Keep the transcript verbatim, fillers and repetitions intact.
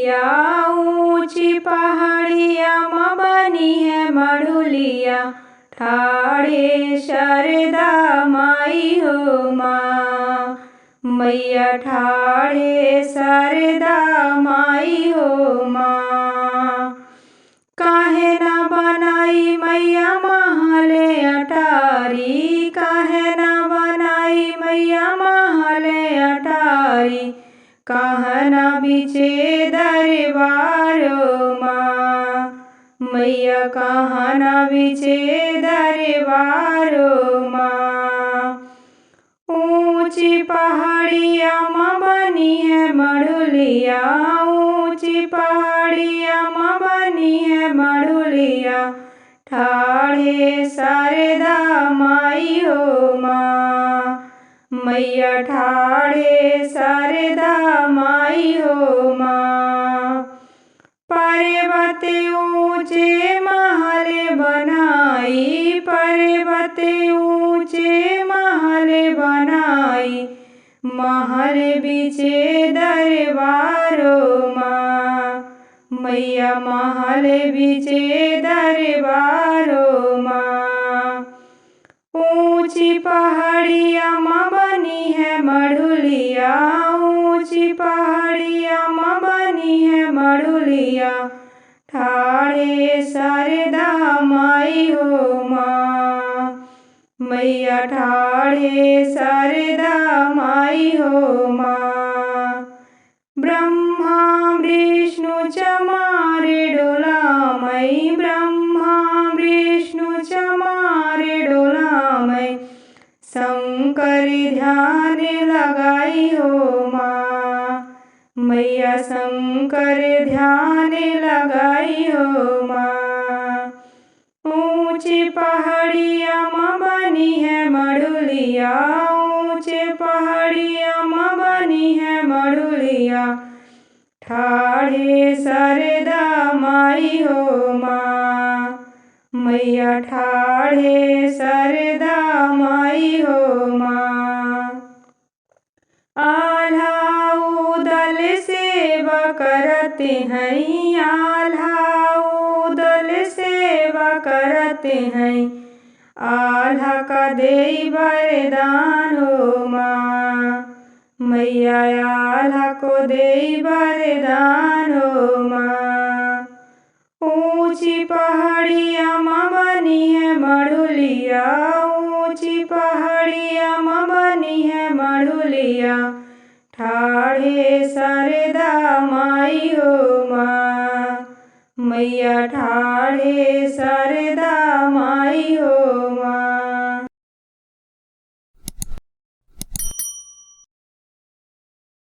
या ऊँची पहाड़िया मा बनी है मढ़ुलिया, ठाढ़े सरदा माई हो माँ। मइया ठाढ़े सरदा माई हो माँ। काहे ना बनाई मइया महल अटारी, काहे ना बनाई मइया महल अटारी, काहे ना बिचे दरबारो माँ। मइया काहे ना बिचे दरबारो माँ। ऊँची पहाड़िया मा बनी है मढ़ुलिया, ऊँची पहाड़िया मा बनी है मढ़ुलिया, ठाढ़े सरदा माई हो माँ। मइया ठाढ़े सरदा माई हो माँ। पर्वत ऊँचे महल बनाई, पर्वत ऊँचे महल बनाई, महल बिचे दरबारो माँ। मइया महल बिचे दरबारो माँ। ऊँची पहाड़िया मा बनी है मढ़ुलिया, ऊँची पहाड़िया मा बनी है मढ़ुलिया, ठाढ़े सरदा माई हो माँ। मइया ठाढ़े सरदा माई हो माँ। ब्रह्मा विष्णु चमार डोलामई, ब्रह्मा विष्णु चमार डोलामई, शंकर ध्यान लगाई हो माँ। मइया शंकर ध्यान लगाई हो माँ। ऊँची पहाड़िया मा बनी है मढ़ुलिया, ऊँची पहाड़िया मा बनी है मढ़ुलिया, ठाढ़े सरदा माई हो माँ। मइया ठाढ़े सरदा माई हो माँ। आल्हा उदल सेवा करत हैं, आल्हा उदल सेवा करत हैं, आल्हा का देई वरदान हो माँ। मइया आल्हा को देई वरदान हो माँ। ऊँची पहाड़िया मा बनी है मढ़ुलिया, ऊँची पहाड़िया मा बनी है मढ़ुलिया, ठाढ़े सरदा माई हो माँ। मइया ठाढ़े सरदा माई हो माँ।